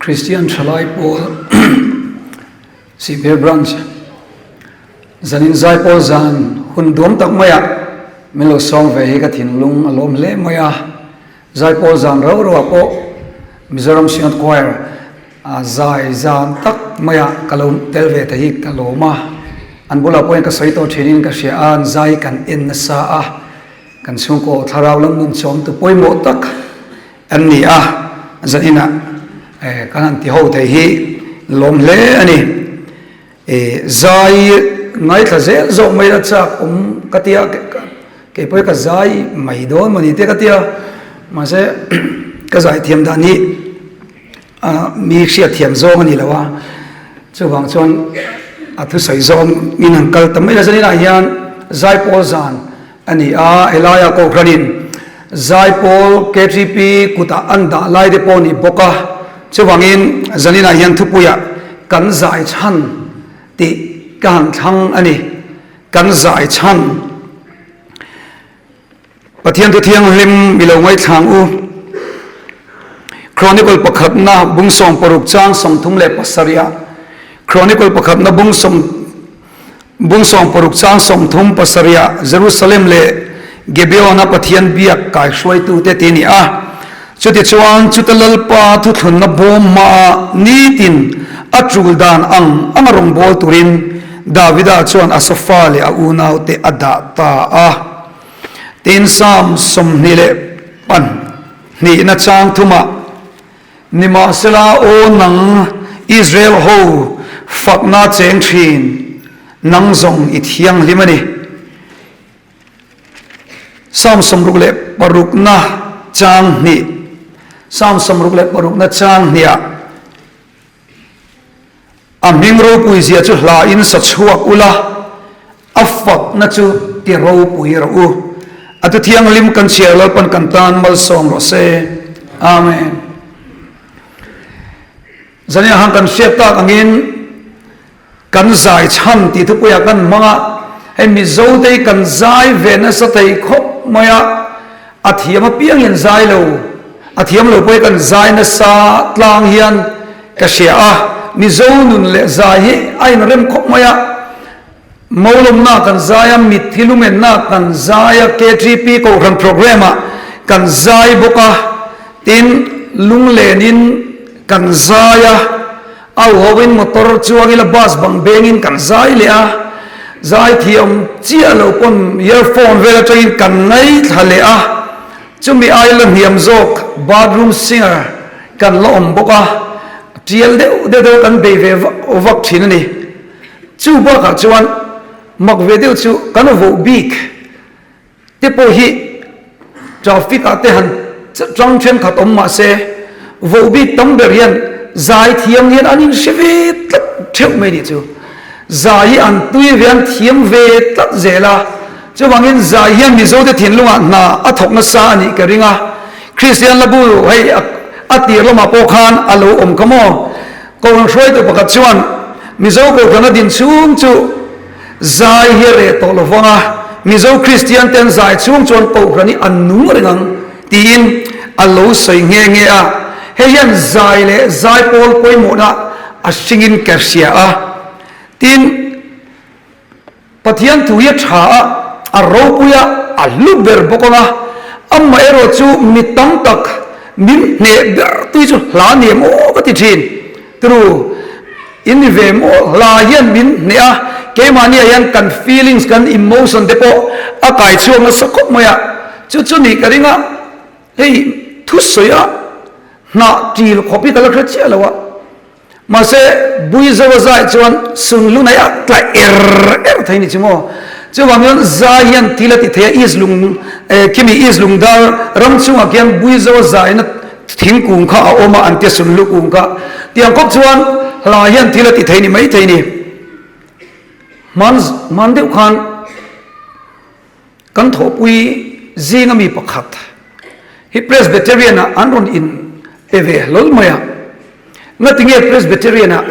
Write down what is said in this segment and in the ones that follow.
Kristian Thalai Pawl Sihphir Branch zanin zaipawl zan hun duam tak maiah min lo sawm ve hi ka thinlung a lawm hle mai a. Zaipawl zan rau rauah pawh Mizoram Synod Choir zai zan tak maiah ka lo tel ve ta hi ka lawm a. An bulah pawhin ka sawi tawh thinin ka hria a, an zai kan en nasa a. Kan chhungkaw thlarau lam nun chawmtu pawimawh tak an ni a, zaninah kan han ti ho thei hi lawm hle a ni. Zai ngaithla zel zawk mai la chak awm ka tia, kei pawh hi ka zai mai dawn maw ni te ka tia, mahse ka zai thiam dan hi mi hriat thiam zawng a ni lo a, chuvang chuan a thusawi zawng in han kal ta mai la, zaninah hian zaipawl zan a ni a, helaia Kohhranin Zaipawl KTP kutah an dah lai te pawh a ni bawk a, chuvangin zaninah hian thupuiah kan zai chhan tih ka han thlang a ni, kan zai chhan. Pathian thu thianghlim mi lo ngaithlang u. Chronicle pakhatna bung 60 chang 37 ah Chronicle pakhatna bung sawm Bung 60 chang 37 ah Jerusalem leh Gibeon-a Pathian biak kaihruaitute ti a ni a. Chutichuan, chuta Lalpa thuthlunna bawm hmaah nitin a tul dan ang anga rawngbâwl turin Davida chuan a sofa leh a unaute a dah ta a. Tin, Psalm 22 chang thumah, Nimahsela, aw nang Israel ho fakna cheng thin, nang zawng i thianghlim a ni. Psalm 66 na chang hnih Psalm 66 na chang hniah A hming ropui zia chu hla in sa chhuak ula, a fakna chu ti ropui rawh u. A tu thianghlim kan chhiar Lalpan kan tan malsawm rawh se. Amen. Zania han kan hriat tak angin kan zai chhan tih thupuiah kan hmang a, hei Mizo te hi kan zai ve nasa thei khawp mai a, a thiam apiangin zai lo, a thiam lo pawh hi kan zai nasa tlang hian Ka hria a, Mizo nun leh zai hi a inrem khawp mai a, Molawmna kan zai a, mitthi lumenna kan zai a, KTP Kohhran programme ah kan zai bawk a, tin lunglenin kan zai a, au hoin motor chuang ila bus bang bengin kan zai leh a, zai thiam chiah lo pawn earphone vel atangin kan ngaithla leh a, chumi aia la hniam zawk bathroom singer Kan la awm bawk a, tial deuh deuh deuh kan bei ve vak vak thin a ni. Chu bakah chuan mak ve deuh chu kan voh bik te pawh hi traffic ah te han tang thenkhat awm mah se voh bik tam ber hian zai thiam hian an inhre ve tlat theuh mai nih chu. Zai hi an tui ve an thiam ve tlat zel a, chuvangin zai hian Mizote thinlungah hna a thawk nasa a nih ka ring a, Kristian Labu hei a tir lamah pawh khan a lo awm kha maw? Kohhran hruaitu pakhat chuan Mizo kohhran a din chhung chu zai hi a reh tawh lo vang a, Mizo Kristian te an zai chhung chuan kohhran hi an nung reng ang tiin a lo sawi nghe nghe a, hei hian zai leh zaipawl pawimawhna a hringin ka hria a, tin Pathian thu hi a tha a, a ropui a, a hlu ber bawk ang a, amaherawh chu mi tam tak min hneh ber tui chu hla ni em aw ka ti thin. Tru, in ni ve maw? Hla hian min hneh a, keimahniah hian kan feelings, kan emotion te pawh a kai chhuak nasa khawp mai a, chu chu nih ka ring a, hei thusawi a hnah til khawp hi ka la hre chiah lo a. Mahse, Buizo a zai chuan Sunlunai a tla er er thei ni chu maw? Chuvang chuan zai hian thil a ti thei a, East Lung, khimi East Lungdar ram chungah khian Buizo a zaina thingkung kha a awm a, an tia Sunlu kung kha. Tiang khawp chuan hla hian thil a ti thei ni mai thei ni. Hman, hman deuh khan kan thawhpui zinga mi pakhat hi Presbyterian ah an rawn in pe ve hlawl mai a, ngati nge Presbyterian ah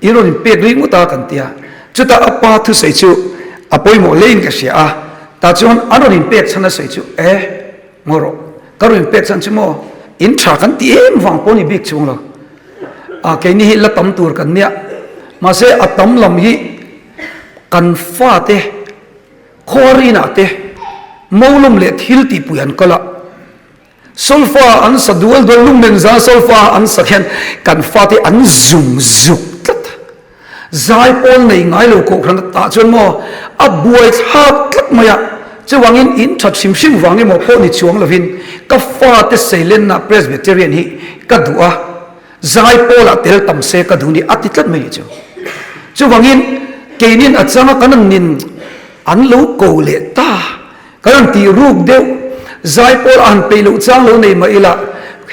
in rawn in pek ringawt a kan tia, chutah a pa thusawi chu a pawimawh hle in ka hria a, tah chuan an rawn in pek chhan a sawi chu e ngaw rawh ka rawn in pek chhan chu maw in tha kan ti em vang pawh ni bik chung lo. A keini hi la tam tur kan nia. Mahse a tam lam hi kan fate khuarinah te molum leh thil tihpui an kal a. Solfa an sa dual dual lunglen zan solfa an sak hian kan fate an zum zuk tlat. Zaipawl nei ngai lo kohhran tah chuan maw a buai thlak tlat mai a, chuvangin in that hrim hrim vang emaw pawh ni chuang lovin ka fate seilenna Presbyterian hi ka duh a, zaipawlah tel tam se ka duh ni a ti tlat mai ni chu. Chuvangin keinin a changa kan an nin an lo ko leh ta. Kan han tih ruk deuh, zaipawl a han peih loh chang lo nei mah ila,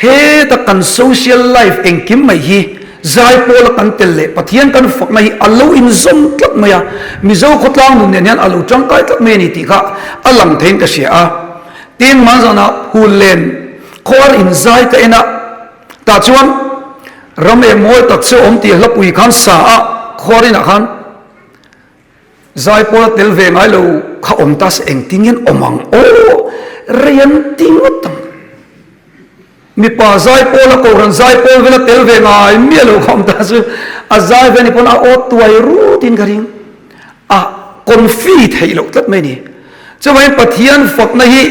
heta kan social life engkim mai hi zaipawl a kan tel leh Pathian kan fakna hi a lo inzawm tlat mai a, Mizo khawtlang nun nen hian a lo tangkai tlat mai a ni tih kha a lang theiin ka hria a. Tin, hmanzanah Phullen khuar inzai ka en a, tah chuan ram eh mawi tak chu awm tih hlapui khan sa a khuarinah khan, Zaipawl a tel ve ngai lo kha awm ta se engtin nge an awm ang aw rei an ti ngawt ang. Mipa zaipawl a kohhran zaipawl vel a tel ve ngai miah lo kha awm ta chu a zai ve ni pawn a aw tuai rut in ka ring a confi theih loh tlat mai a ni. Chuvangin Pathian fakna hi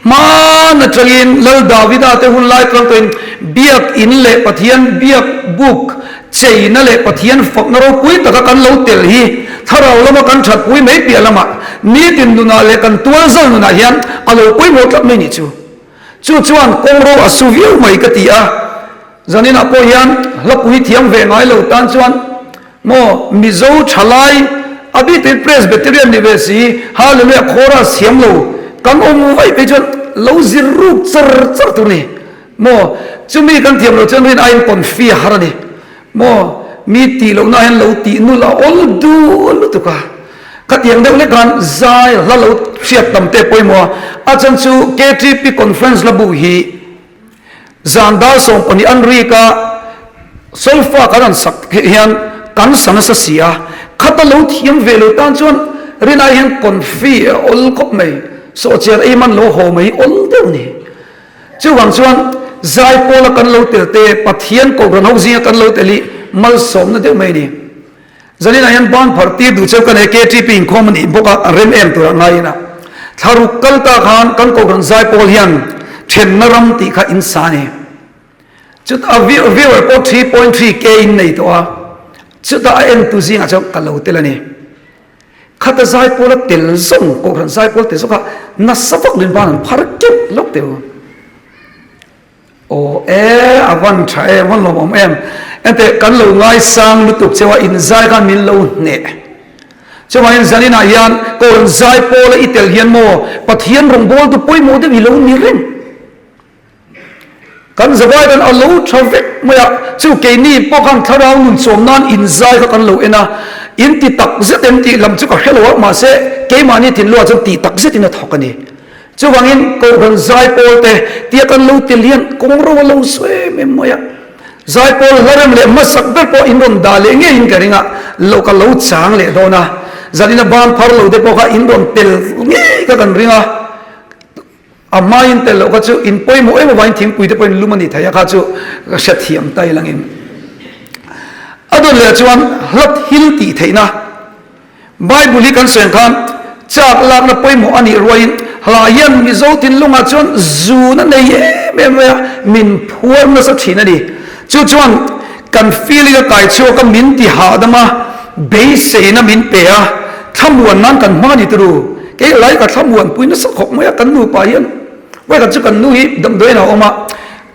hman atangin Lal Davida te hun lai tlang tawhin biak in leh Pathian biak buk cheina leh Pathian fakna ropui taka kan lo tel hi thlarau lama kan thatpui mai piah lamah nitin nunah leh kan tualzal nunah hian a lo pawimawh tlat mai nih chu. Chu chuan kawngro a su viau mai ka ti a. Zaninah pawh hian hlapui thiam ve ngai lo tan chuan Maw Mizo thalai a bik te Presbyterian ni ve si Hallelujah chorus thiam lo kan awm vaih phei chuan lo zir ruk char char tur ni maw chumi kan thiam lo chuan rin aiin confi a har a ni maw mi tih lohna hian lo tih nul a awl dul lutuk a khatiang deuh lek khan zai hla lo hriat tam te pawimawh a a chan chu KTP conference la bu hi Zan dar 12 an rik a, solfa kan han sak hian kan sa nasa si a, khata lo thiam ve lo tan chuan rinai hian confi a awl khawp mai, sawhchiar ei man lo haw mai hi awl deuh a ni. Chuvang chuan Zaipawla kan lo tel te, Pathian Kohhran ho zinga kan lo tel hi malsawmna deuh mai a ni. Zaninah hian ban phar tir duh cheu ka nei, KTP inkhawm a nih bawk a, an rem em turah ngaiin a. Thlaruk kal ta khan kan Kohhran Zaipawl hian thenna ram tih kha in sa a ni. Chutah a viewer pawh 3.3 K in nei tawh a, chutah a entu zingah chuan ka lo tel a ni. Khata Zaipawl a tel zawng, Kohhran Zaipawl tel zawng kha nasa vak luin ban an phar keuh lawk teu. Aw e, a van tha em, a van lawmawm em. Enteh, kan lo ngaisang lutuk cheu a, inzai khan min lo hneh. Chuvangin zaninah hian Kohhran zai pawla i tel hian maw Pathian rawngbawltu pawimawh deuh i lo ni reng. Kan zavai dan a lo tha vek mai a, chu keini pawh khan thlarau nun chawm nan inzai kha kan lo en a, in ti tak zet em tih lam chu ka hre lo a, mahse keimahni thinlungah chuan ti tak zetin a thawk a ni. Chuvangin Kohhran zaipawl te tia kan lo tel hian kawngro a lo su em em mai a. Zaipawl hlarem leh hmasak ber pawh in rawn dah leh ngeiin ka ring a, lo ka lo chang leh dawn a. Zanina ban phar lo te pawh kha in rawn tel ngei kha kan ring a. A hmain tel loh kha chu in pawimawh em avangin thingpui te pawhin lum a ni thei a kha chu ka hrethiam ta ilangin. A dawn leh chuan hlat hil tih theihna. Bible hi kan sawi ang khan chak lakna pawimawh a nih ruaiin hla hian Mizo thinlungah chuan zun a nei em em mai a, min phuar nasa thin a ni. Chu chuan kan feeling a kai chhuak a, min ti hahdam a, beiseina min pe a, thlamuan nan kan hmang a ni turu. Kei lai ka thlamuan pui nasa khawp mai a, kan nupa hian vawikhat chu kan nu hi damdawiin a awm a,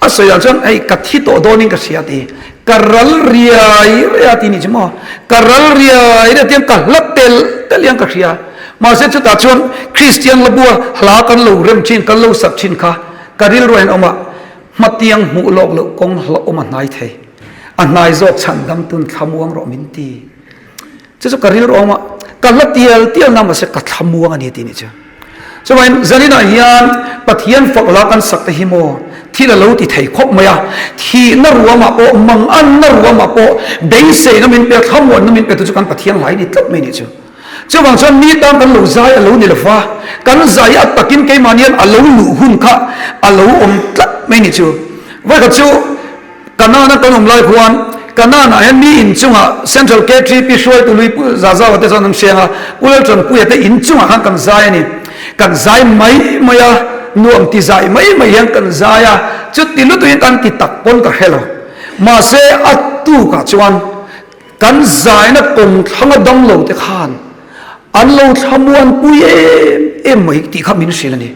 A sawi ah chuan hei ka thi tawh dawnin ka hria ti, ka ral riai riai a ti nih chu maw, ka ral riai riai tiang ka hla tel tel hian ka hria. Mahse chutah chuan Kristian labua hla kan lo rem thin, kan lo sak thin kha ka rilru ah hian awm a, hmatiang hmuh lawk loh kawng hla awm a hnai thei, a hnai zawk chhan dam tun thlamuang rawh min ti. Chu chu ka rilru awm a, ka hla tial tial na mahse ka thlamuang a ni tih nih chu. Chuvangin zaninah hian Pathian fak la kan sak te hi maw thil a lo ti thei khawp mai a, thihna ruamah pawh, manganna ruamah pawh beiseina min pe a, thlamuanna min pe tu chu kan Pathian hlai ni tlat mai nih chu. Chuvang chuan mi tan kan lo zai a lo ni lova, kan zai a takin keimahni hian a lo luh hun kha a lo awm tlat mai nih chu. Vawikhat chu Kanaan-a kan awm lai khuan. Kanaan ah hian mi in chungah Central KTP hruaitu lui Pu Zazawa te chuan an hreng a, Pu Laltanpuia te in chungah khan kan zai a ni. Kan zai mai mai a, nuam ti zai mai mai hian kan zai a, chuti lutuin kan ti tak pawn ka hre lo. Mahse a tukah chuan kan zaina kawngthlanga damlo te khan an lo thlamuanpui em em mai tih kha min hrilh a ni.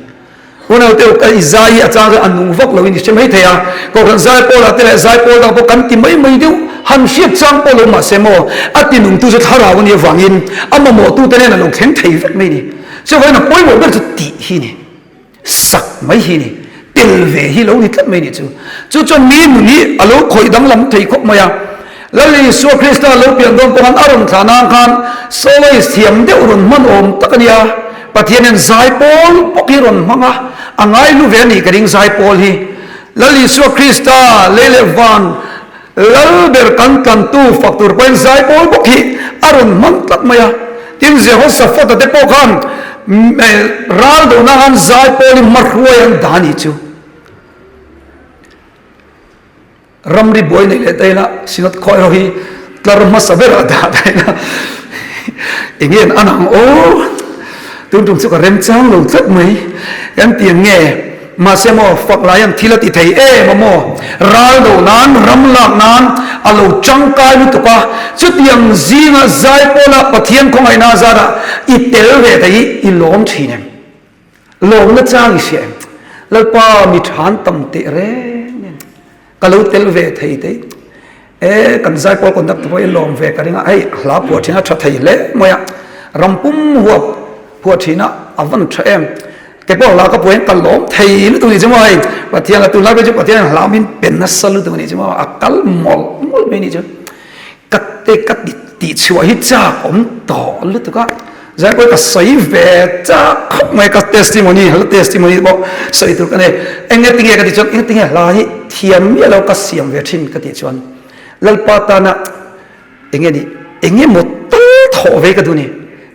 Unau te ka i zai hi a chang chuan a nung vak lo in i hre mai thei a, Kohhran zaipawl ah te leh zaipawl dang pawh kan ti mai mai deuh, han hriat chang pawh lo mahse maw a ti nungtu chu thlarau a nih avangin a mamawhtu te nen a lo thleng thei vek mai a ni. Chuvangin a pawimawh ber chu tih hi a ni, sak mai hi a ni, tel ve hi lo ni tlat mai a nih chu. Chu chuan mi nun hi a lo khawih danglam thei khawp mai a, Lal Isua Krista lo pian dawn pawh khan a rawn thlah nan khan soloist thiam deuh rawn hman awm tak a nia. Pathianin zaipawl bawk hi rawn hmang a, a ngaihlu ve a nih ka ring zaipawl hi. Lal Isua Krista lei leh van Lal ber kan tlantu fak tur pawhin zaipawl bawk hi a rawn hmang tlat mai a. Tin, Jehoshaphat-a te pawh khan ral dohna khan zaipawl hi hmahruai an dah a nih chu. Ramri buai neih leh daihna Synod khaw erawh hi tlar hmasa berah dah daihna eng nge an ang aw tun tum chu ka remchang lo tlat mai kan ti ang nge mahse maw fak lai hian thil a ti thei em a maw ral do nan ram lak nan a lo tangkai lutuk a chutiang zinga zaipawla Pathian khawngaihna zarah i tel ve thei hi i lawm thin em? Lawmna chang i hria em? Lalpa mi than tam teh reng em? Ka lo tel ve thei te e kan zaipawl conductor pawh i lawm ve ka ring a, hei hla phuah thin a tha thei hle mai a, ram pum huap phuah thin a a van tha em? Kei pawh hla ka phuah hian ka lawm thei lutuk ni chu maw hei Pathian a tunlai phei chu Pathian hla min pe nasa lutuk ni chu maw a kal mawlh mawlh mai ni chu. Ka te ka ti tih chhuah hi chak awm tawh lutuk a, zai pawh ka sawi ve chak khawp mai ka testimony hla testimony pawh sawi tur ka nei, eng nge tinge ka tih chuan eng tinge hla hi thiam miah lo ka siam ve thin ka tih chuan Lalpa tana eng nge ni eng emaw tal thawh ve ka duh ni.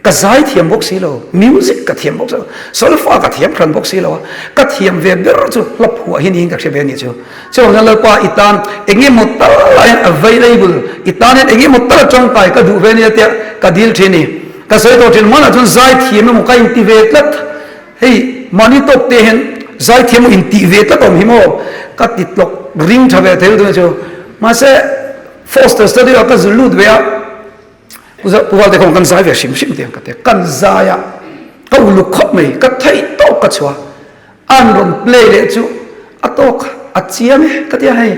Ka zai thiam bawk si lo, music ka thiam bawk si lo, solfa ka thiam hran bawk si lo a, ka thiam ve ber chu hla phuah hi niin ka hre ve a nih chu. Chuvang chuan Lalpa i tan eng emaw tal ah hian available, i tan hian eng emaw tal a tangkai ka duh ve ania tia ka dil thin ni. Ka sawi tawh thin hmanah chuan zai thiam emaw ka inti ve tlat, hei mahni tawk te hian zai thiam emaw intih ve tlat awm hi maw ka ti tlawk ring tha ve thei lutuk a ni chu. Mahse Foster studio ah ka zu lut ve a. Pu Valte kawng kan zai ve hrim hrim tiang ka ti a, kan zai a, ka uluk khawp mai, ka theih tawk ka chhuah, an rawn play leh chu a tawk a chiang e ka ti a hei,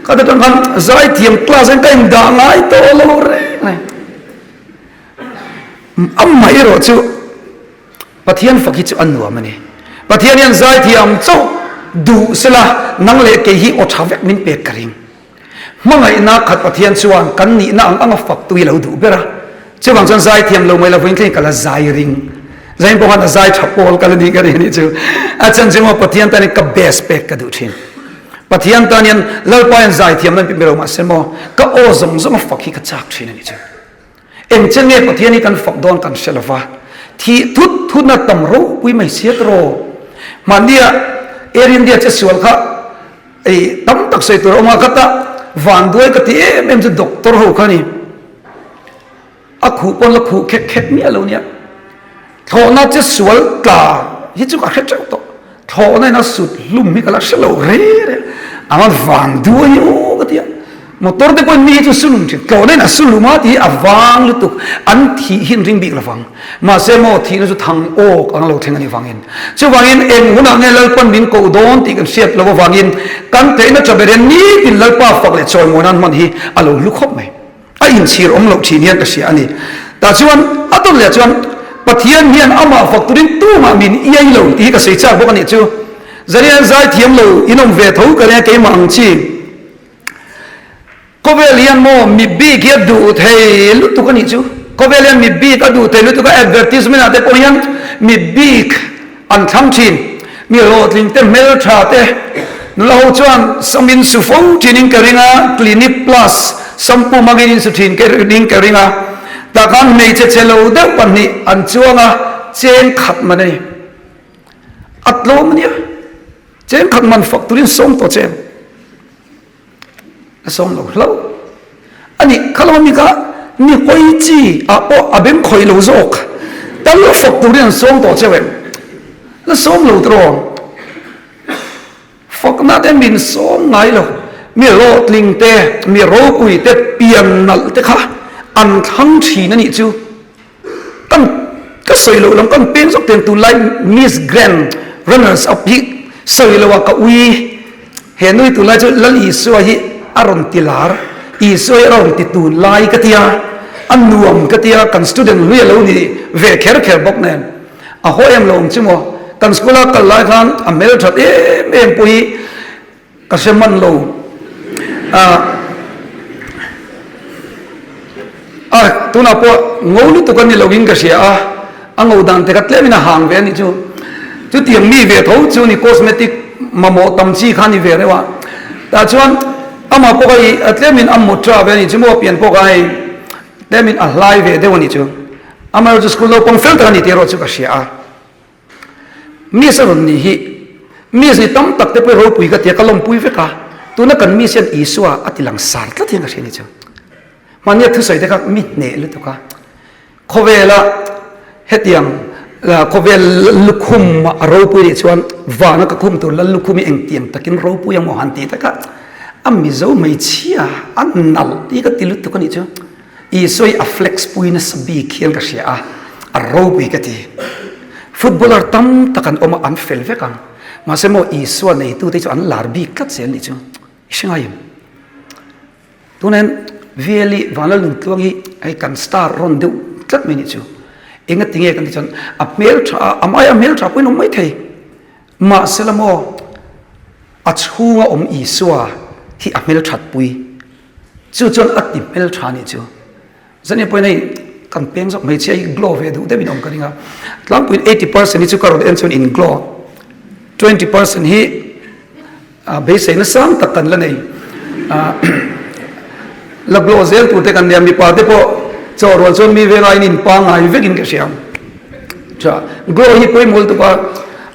ka ta tang khan zai thiam class hian ka indah ngai tawh lo reng mai, amah erawh chu Pathian fak hi chu a nuam a ni, Pathian hian zai thiam chauh duh sela nang leh kei hi aw tha vek min pek ka ring. Hmangaihna khat Pathian chuan kan nihna ang anga fak tui lo duh ber a, chuvang chuan zai thiam lo mai lo vawiin thleng ka la zai ring. Zain pawh khan a zai tha pawl ka la nih ka ring a nih chu. A chhan chu maw Pathian tan hian ka best pek ka duh thin. Pathian tan hian Lalpa hian zai thiam nan pi lo mahse maw ka aw zawng zawng a fak hi ka chak thin a nih chu. Eng chen nge Pathian hi kan fak dawn kan hre lo va, thih thut thutna tam ropui mai sia tawh. Hmannia Air India che sual kha Ei tam tak sawi tur a awm a, ka ta vanduai ka ti em em chu doctor ho kha a ni. A khuh pawn la khuh khek khek miah lo nia. Thlawhna che sual tla hi chu ka hre teuh tawh. Thlawhna in a sut hlum hi ka la hre lo re re. A va vanduai hi aw ka ti a. Motor te pawhin mi hi chu sulum thin. Tlawhna in a sulum a tih hi a vang lutuk. An thih hi an ring bik lovang. Mahse maw thihna chu thang awk ang lo thleng a nih vangin. Chuvangin eng hunah nge Lalpan min koh dawn tih kan hriat loh avangin kan theihna tha ber hian nitin Lalpa fak leh chawimawi nan hman hi a lo hlu khawp mai. A inchhir awm loh thin hian ka hria a ni. Tah chuan a dawt leh chuan Pathian hian amah fak turin tumah min iai lo tih hi ka sawi chak bawk a nih chu. Zarian zaithiam lo in awm ve tho ka ring a keimah ang chi. Khawvel hian maw mi bik hi a duh thei lutuk a nih chu. Khawvel hian mi bik a duh thei lutuk a, advertisement ah te pawh hian mi bik an thlang thin. Mi hlawhtling te, hmeltha te, nula ho chuan sam in su fo thin in ka ring a, clinic plus shampoo hmangin in su thin in ka ring a. Tah khan hmeichhe chhe lo deuh pahnih an chuang a, cheng khat man a ni. A tlawm a nia, cheng khat man fak turin sawm tawh che. A sawm lo hlauh. A nih kha lo mi kha mi hawi chi ah pawh a beng khawih lo zawk. Tal fawk turin an sawm tawh cheu em? La sawm lo tawh. Fakna te min sawm ngai lo. Mi hlawhtling te, mi ropui te, pian nalh te kha an thlang thin a nih chu. Kan ka sawi loh lam kan peng zawk ten tunlai Miss Grand Runners Up hi sawi loh a ka ui. He nui tunlai chu Lal Isua hi a rawn ti lar, Isua hi a rawn ti tunlai ka tia, a nuam ka tia, kan student hlui a lo ni ve kher kher bawk nen. A haw em lo ang chu maw? Kan school a kal lai khan a hmelthat em em pawh hi ka hre man lo. A tunah pawh ngo lutuk a ni lo in ka hria a, a ngo dan te kha tlem in a hang ve a nih chu. Chutiang mi ve tho chu ni cosmetic mamawh tam chi kha a ni ve reuh a. Tah chuan amah pawh kha i tlem in a mawtra ve a nih chu maw pian pawh kha hei tlem in a hlai ve deuh a nih chu. Amaherawhchu school naupang fel tak a ni tih erawh chu ka hria a. Miss a rawn nih hi Miss ni tam tak te pawh ropui ka tia ka lawmpui vek a, tuna kan Miss hian Isua a ti lang sar tlat hian ka hria ni chu. Hmania thusawi te kha mi hneh lutuk a, khawvela hetiang khawvel lukhum a ropui nih chuan vana ka khum tur lal lukhum hi engtiang takin ropui ang maw han tih te kha a Mizo hmeichhia a nalh tih ka ti lutuk a nih chu. Isua hi a flex pui nasa bik hian ka hria a, a ropui ka ti. Footballer tam tak an awm a, an fel vek ang. Mahse maw Isua neitute chu an lar bik tlat zel nih chu i hre ngai em? Tunah hian VL i Vanlalnuntluang hi hei kan star rawn deuh tlat mai nih chu. Engati nge kan tih chuan a hmeltha a, a hmaiah hmeltha pawhin awm mai thei. Mahsela maw a chhunga awm Isua hi a hmelthat pui. Chu chuan a ti hmeltha nih chu. Zan pawhin hei kan peng zawk hmeichhia hi glow ve duh deuhin awm ka ring a. Tlangpuiin 80% hi chu ka rawn en chuan in glow. 20% hi beiseina sang tak kan la nei. La glow zel tur te kan nia mipa te pawh chaw rual chuan mi venga in in pangai vekin ka hria. Tha glow hi pawimawh lutuk a.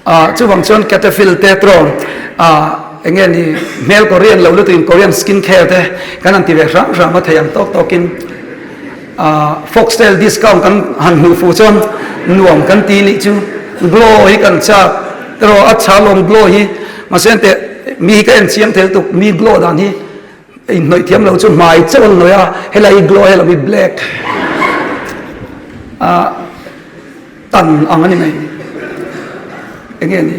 Ah chuvang chuan Cetaphil te trawng ah eng nge ni hmel Korean lo lutuin Korean skin care te kan han ti ve hram hram a thei ang tawk tawkin ah Foxtel discount kan han hmuh fuh chuan nuam kan ti nih chu glow hi kan chak erawh a chha lawm glow hi mahse teh mi hi ka en chiang thei lutuk mi glow dan hi inhnawih thiam lo chu hmai chauh an hnawih a helai hi glow helai hi black ah. Tan ang a ni mai. Eng nge ni?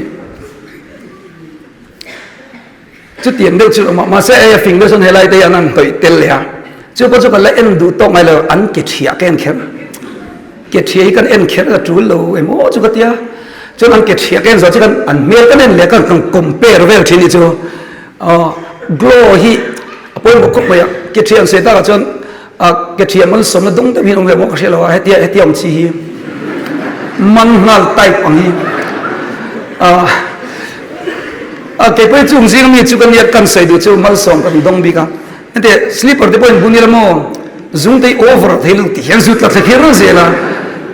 Chutiang deuh chu awm a, mahse hei a fing deuh chuan helai te hian an hnawih tel leh a. Chu pawh chu kan la en duh tawk ngai lo, an ke thiah ka en kher. Ke thiah hi kan en kher a tul lo em aw chu ka tia. Chuan an ke thiah ka en zawh chu kan an hmel kan en leh kan kan compare vel thin hi chu aw glow hi a pawimawh khawp mai a. Ke thiah an sawi takah chuan A ke thiam malsawmna dawng deuh hian awm ve maw ka hria lo a, hetia hetia awm chi hi man nghal type ang hi a kei pawhin chung zing ami chu ka nia kan sawi duh chu malsawm kan dawng bik a, heti slipper te pawhin bun ila maw zung te hi over thei lo ti hian zut la thla kher zel a,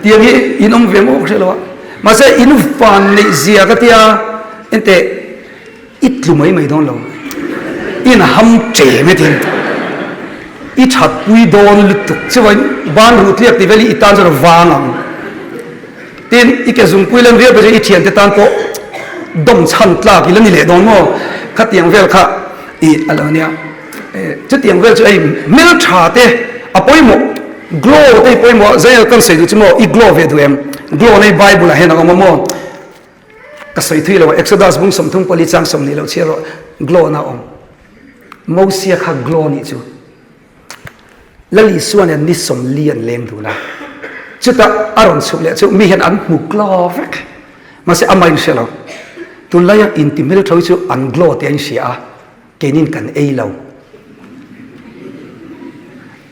tiang hi in awm ve maw ka hria lo a, mahse in van neih zia ka tia enteh. I tlu mai mai dawn lo. I in ham che mai tin. I that pui dawn lutuk chuan ban ruh tliak tih vel hi i tan chuan a vang ang. Tin, i ke zungpui lan viau pawh chuan i thiante tan pawh dawm chhan tlak i la ni leh dawn maw? Khatiang vel kha i a lo nia. Chutiang vel chu hei hmeltha te a pawimawh, glow te hi pawimawh. Zaia kan sawi duh chu maw i glow ve duh em? Glow nei Bible ah hian a awm a maw? Ka sawi thui lo a, Exodus bung 34 chang 20 lo chhiar rawh, glow na awm. Mosia kha glow nih chu. Lal Isua nen ni 40 an leng dun a. Chutah a rawn chhuk leh chu mi hian an hmu glow vek. Mahse amah in hria lo. Tunlaia inti hmeltho hi chu an glow tih a inhria a. Keinin kan ei lo.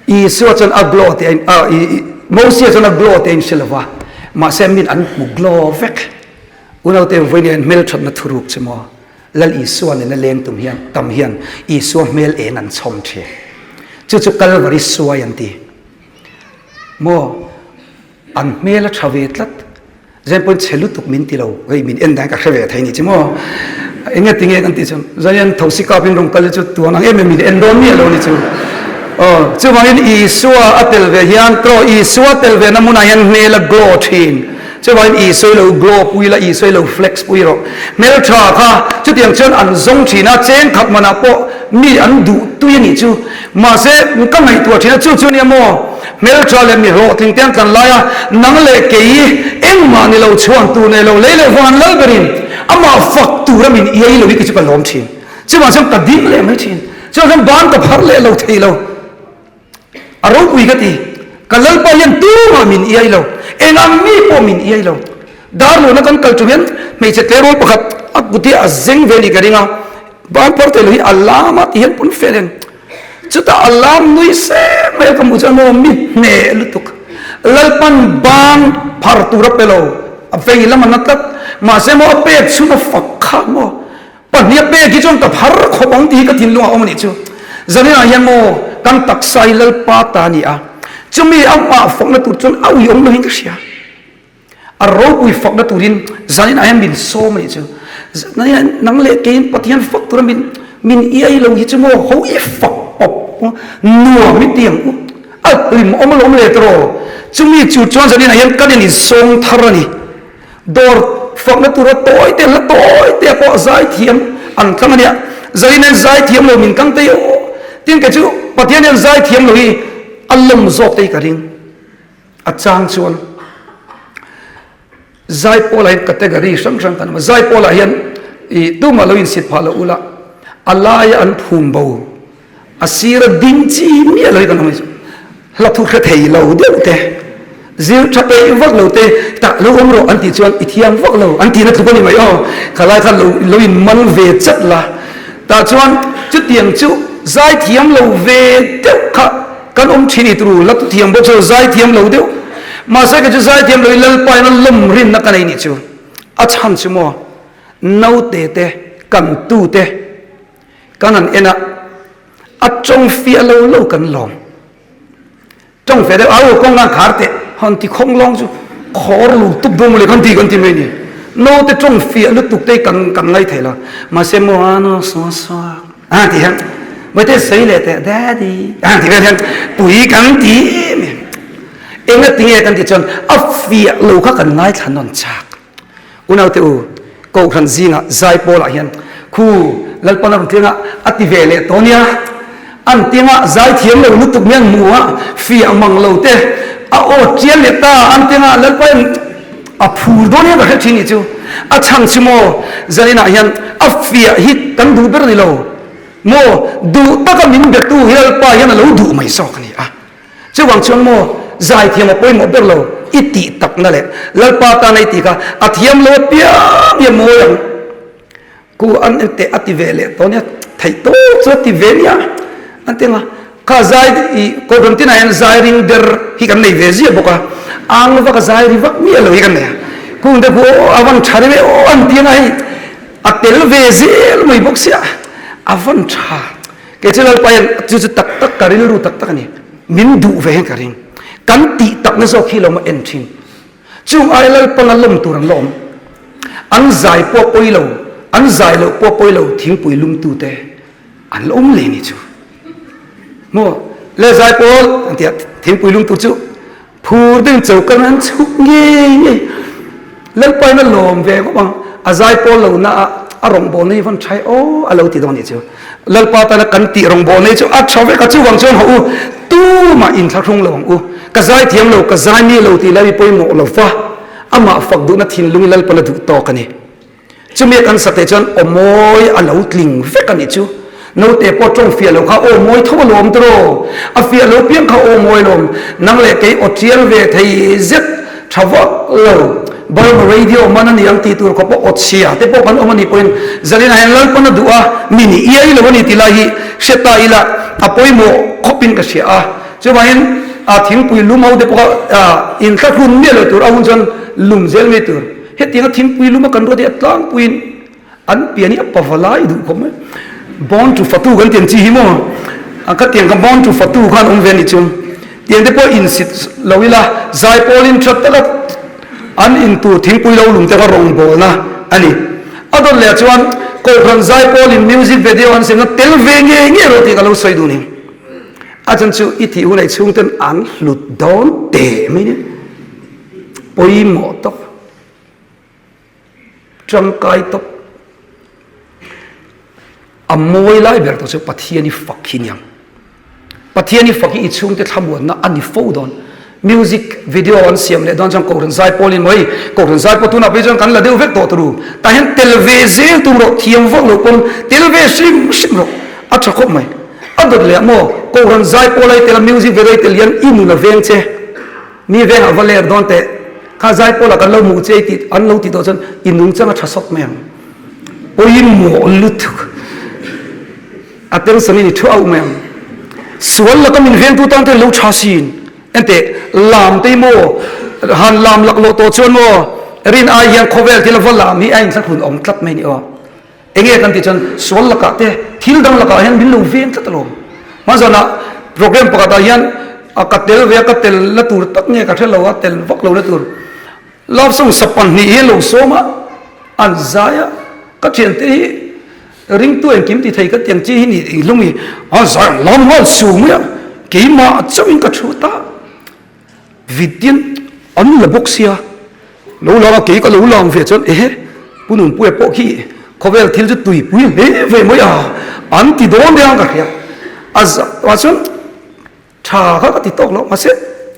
Isua chuan a glow tih a in, a, i, i, Mosia chuan a glow tih a inhre lo va, mahse min an hmu glow vek. Unaute vawiin hian hmelthatna thuruk chu maw? Lal Isua nena leng tum hian, tam hian Isua hmel eng an chhawm thin. Chu chu Kalvari suai an ti. Maw? An hmel a tha ve tlat. Zain pawhin chhe lutuk min ti lo, hei min en dan ka hre ve thei ni chu maw. Enge tinge kan tih chuan Zain thosi kap in rawn kal hi chu tuan ang em em min en dawn miah lo ni chu. Aw, chuvangin Isua a tel ve hian tawh Isua tel ve na hmunah hian hmel a glow thin. Chuvangin Isua i lo glow pui la, Isua i lo flex pui rawh. Hmeltha kha chutiang chuan an zawng thin a, cheng khat manah pawh mi an duh tui a nih chu. Mahse, ka ngaihtuah thin a, chu chu nia maw? Hmeltha leh mi hlawhtling te an tlan lai a, nang leh kei engmah ni lo chhuan tur nei lo lei leh van lal berin amah fak tura min iai lo hi kei chu ka lawm thin. Chuvang chuan ka ding leh mai thin. Chuvang chuan ban ka phar leh lo thei lo. A ropui ka ti. Ka Lalpa hian tumah min iai lo. Eng ang mi pawh min iai lo. Darluna kan kal tum hian hmeichhe tleirawl pakhat a kut hi a zeng ve ni ka ring a. Ban phar thei lo hi a lam a ti hian pawn fel hian chutah a lam nui seng mai a ka hmuh chuan maw mi hneh lutuk. Lalpan ban phar tur a pe lo. A vei lam a na tlat. Mahse maw a pek chhun a fak kha maw. Pahnih a pek hi chuan ka phar khawp ang tih hi ka thinlung a awm a nih chu. Zaninah hian maw kan taksa hi Lalpa ta a ni a, chumi amah fakna tur chuan a ui awm loin ka hria. A ropui fakna turin zaninah hian min sawm a nih chu. Nang leh keiin Pathian fak tura min min iai lo hi chu maw ho i fak pawp nuam i ti ang u. A hlim awm alawm le tawh. Chumi chu chuan zaninah hian kan insawm thar a ni. Dawr fakna tura tawi te hla tawi te pawh zaithiam an tlang a nia. Zarin hian zaithiam lo min kang tei aw. Tin kei chu Pathian hian zaithiam lo hi a lawm zawk te hi ka ring. A chang chuan Zaipawlah hian category hrang hrang kan awm a. Zaipawlah hian ih tumah lo insit phah lo ula a laia an phum bo. A sira ding chi miah lo hi kan awm a, hla thu hre thei lo deuh te, zir tha peih vak lo te, tah lo awm rawh an tih chuan i thiam vak lo an tihna tluk a ni mai aw, khalai kha lo lo in mal ve chat la, tah chuan chutiang chu zai thiam lo ve deuh kha kan awm thin i turu, hla thu thiam bawk chu zai thiam lo deuh, mahse kei chu zai thiam lo hi Lalpa in a lawm rinna ka nei nih chu, a chhan chu maw naute te kan tute. Kan han en a, a tawng fiah lo lo kan lawm. Tawng fiah deuh, au kawng khan khar teh, han ti khawng lawng chu khawr lu tuk dawn mawle kan ti kan ti mai ni. Naute tawng fiah lutuk te kan kan ngai thei lo. Mahse maw a no saw saw a ti hian Bawihte sawi leh teh daddy a ti vel hian pui kan ti em em. Enga tinge kan ti chuan a fiah lo kha kan ngaithla nawn chak. Unaute u, Kohhran zingah Zaipawlah hian khu Lalpan a rawn tling a, a ti ve leh tawh nia. An tinga zai thiam lo lutuk hian hmu a, fiah mang lo te, a aw tial leh ta, an tinga Lalpa hian a phur dawn hian ka hre thin nih chu. A chhan chu maw, zaninah hian a fiah hi kan duh ber ni lo maw, duh taka min betu hi Lalpa hian a lo duh mai zawk a ni a. Chuvang chuan maw zaithiam a pawimawh ber lo i tih takna leh Lalpa tana i tih kha a thiam lo apiang hi a mawi ang. Ku an en teh a ti ve leh tawh nia, theih tawk chu a ti ve nia an ti ang a. Kha zai i Kohhran tinah hian zai ring der hi kan nei ve ziah bawk a, ang vak a zai ri vak miah lo hi kan nei a. Kung te khu aw a van tha reuh e aw an ti ang a hei a tel ve zel mai bawk sia a van tha. Kei chu Lalpa hian chu chu tak tak ka rilru tak tak a ni. Min duh ve hian ka ring. Kan tih takna zawk hi lo maw en thin. Chung aia Lalpan a lawm tur an la awm. An zai pawh pawi lo, an zai loh pawh pawi lo thingpui lumtute an la awm leh ni chu. Maw le zai pawl an ti a, thingpui lumtu chu Phur deuhin choka an chhuk ngei ngei. Lalpain a lawm ve khawp ang. A zai pawl lo na a a rawngbawlna hi van tha e aw a lo ti dawn nih chu. Lalpa tana kan tih rawngbawlna hi chu a tha vek a, chuvang chuan hawh u, tumah inthlahrung lo ang u. Ka zai thiam lo, ka zai mi lo tih lai hi pawimawh lo va, amah fak duhna thinlungin Lalpan a duh tawk a ni. Chumi a kan sak theih chuan aw mawi a lo tling vek a nih chu. Naute pawh tawng fiah lo kha aw mawi tho alawm tiraw? A fiah lo piang kha aw mawi alawm. Nang leh kei aw tial ve thei zet tha vak lo. Burma radio man a ni ang tih tur khawp a aw chhia te pawh kan awm a nih pawhin Zalina hian Lalpan a duh a, mi nih iai lo a ni tih lai hi hre ta ila a pawimawh khawpin ka hria a. Chuvangin a thingpui lum ho te pawh kha inthlahrun miah lo tur a hun chuan lum zel mai tur. Hetianga thingpui luma kan ruat hi a tlangpuiin an pian hi a pava lai duh khawp mai. Born to fatu kan tiang chi hi maw? A ka tiang kha born to fatu khan awm ve a nih chu. Tiang te pawh insit lo ila zaipawlin tha taka an intur thingpui lo lum te kha rawngbawlna a ni. A dawt leh ah chuan Kohhran zaipawlin music video an siamna tel ve ngei ngei rawh tih ka lo sawi duh ni. A chan chu i thih hunah i chhungten an hlut dawn teh mai nia. Pawimawh tawp. Tangkai tawp. A mawi lai ber tawh chu Pathian i fak hi niang. Pathian i fak hi i chhungte thlamuanna a ni fo dawn. Music video an siam leh dawn chuan Kohhran zaipawl in maw hei Kohhran zaipawl tunah phei chuan kan la deuh vek tawh turu. Tah hian tel ve zel tum rawh, thiam vak loh pawn tel ve hrim hrim rawh. A tha khawp mai. A dawt leh maw Kohhran zaipawl a i tel a music video i tel hian i nun a veng che. Mi vengah va ler dawn teh. Kha zaipawlah kan lo hmuh che i tih an lo tih tawh chuan i nungchang a tha sawt mai ang. Pawimawh lutuk. A tension in i thu auh mai ang. Sual laka min vengtu tan te lo tha sin. Enteh lam te hi maw han lam laklawh tawh chuan maw rin ai hian khawvel thil a va lam hi a inthlahrun awm tlat mai ni aw. Enge kan tih chuan sual lakah te thil dang lakah hian min lo veng tlat alawm. Hmanzanah program pakhatah hian a ka tel ve a, ka tel la tur tak nge ka hre lo a, tel vak lo la tur. Love song sa pahnih hi an lo sawm a, an zai a, ka thiante hi ringtu engkim ti thei ka tiang chi hi ni hlung i a zai ang lam nghal su mai a, keimah chauhin ka thu ta. Vitin an la bawk sia, lo lang a kei ka lo lang ve chuan ehe Pu Nunpuia pawh khi khawvel thil chu tuipui hle ve mai a an ti dawn deuh ang ka hria. A zah chuan tha kha ka ti tawk lo mahse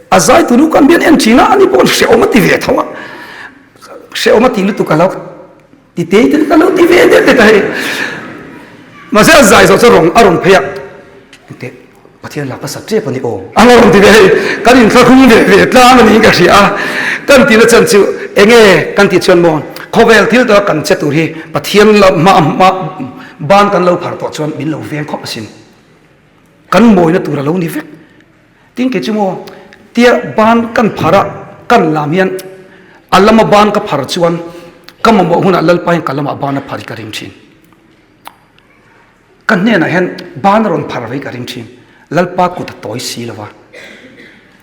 a zai tunu khan bian en thin a ani pawh hrehawm a ti ve tho a, hrehawm a ti lutuk a lo ti tei te ka lo ti ve deuh deuh a hei. Mahse a zai zawh chuan rawn a rawn phei a engteh Pathian lak a sa tep a ni aw. A lo rawn ti ve hei, kan inthlahrung ve ve tlang a niin ka hria a, kan tihna chan chu enge kan tih chuan maw khawvel thil taka kan che tur hi Pathian la hma hma ban kan lo phar tawh chuan min lo veng khawp asin. Kan mawina tur a lo ni vek. Tin kei chu maw tia ban kan phar a kan lam hian a lama ban ka phar chuan ka mamawh hunah Lalpa hian ka lamah ban a phar hi ka ring thin. Ka hnenah hian ban a rawn phar ve ka ring thin. Lalpa kut a tawi si lo va.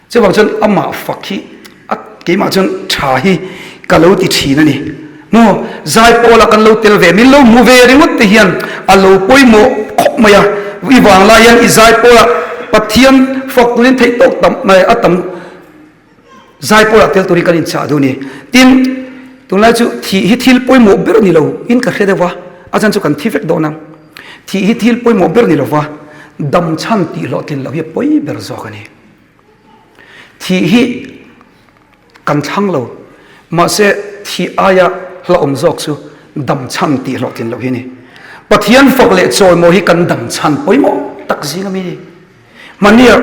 Chuvang chuan amah fak hi a keimah chuan tha hi ka lo ti thin a ni. Maw Zaipawla kan lo tel ve, min lo hmu ve ringawt te hian a lo pawimawh khawp mai a. I vanglai hian i Zaipawla Pathian fak turin theih tawk tam mai a tam. Zaipawlah tel turin kan inchah duh a ni. Tin, tunlai chu thih hi thil pawimawh ber ni lo in ka hre deuh va, a chan chu kan thi vek dawn ang. Thih hi thil pawimawh ber ni lo va, dam chhan tih hlawhtlin loh hi a pawi ber zawk a ni. Thih hi kan thlang lo, mahse thih aia hlauhawm zawk chu dam chhan tih hlawhtlin loh hi a ni. Pathian fak leh chawimaw hi kan dam chhan pawimawh tak zing a mi a ni. Hmania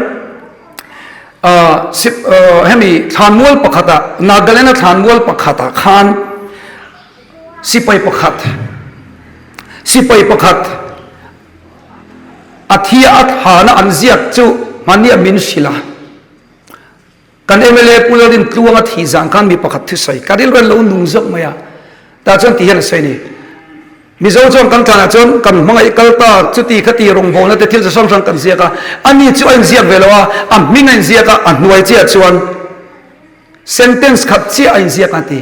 hemi thlanmual pakhatah Nagaland-a thlanmual pakhatah khan sipai pakhat sipai pakhat a thi a thana an ziak chu hmania min hrilh a. Kan mla Pu Lalrin Tluanga thih zan khan mi pakhat thusawi ka rilru an lo nung zawk mai a, tah chuan ti hian a sawi a ni. Mizo chuan kan thlanah chuan kan hmangaih kal ta chuti khati rawngbawlna te thil chi hrang hrang kan ziak a, ani chu a inziak ve lo a, a hming a inziak a, a hnuai chiah chuan sentence khat chiah a inziak a ti,